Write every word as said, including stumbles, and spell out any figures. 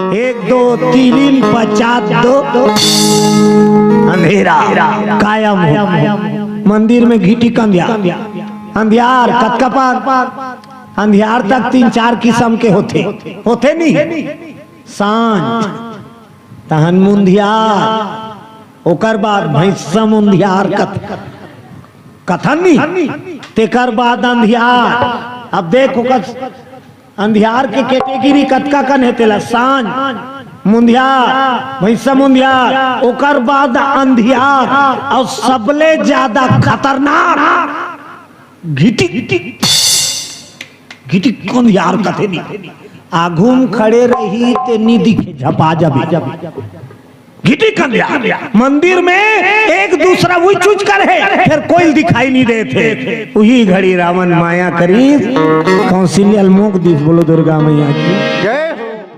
एक दो तीन, पचास दो। अंधेरा कायम हो। मंदिर में घिटिक अंधियार। अंधियार कतका पार? अंधियार तक तीन चार किसम के होथे। होथे नहीं? सांझ, तहन मुंधियार, ओकर बाद भैंसा मुंधियार कत-, कथन नहीं, तेकर बाद अंधियार। अब देख ओकर अंधियार के कैटेगरी कतका कन हे तेला, सांझ, मुंधियार, भैंसा मुंधियार, ओकर बाद अंधियार, अउ सबले ज्यादा खतरनाक घिटिक, घिटिक अंधियार कथे नहीं। आघू म खड़े रही ते नी दिखे, झपा जाबे। घिटिक अंधियार। मंदिर में एक दूसरा उही चूज करे, फेर कोई दिखाई नहीं देथे। उही घड़ी रावण माया करिस, कौशल्या ल मोक दिस। बोलो दुर्गा मैया की। जय।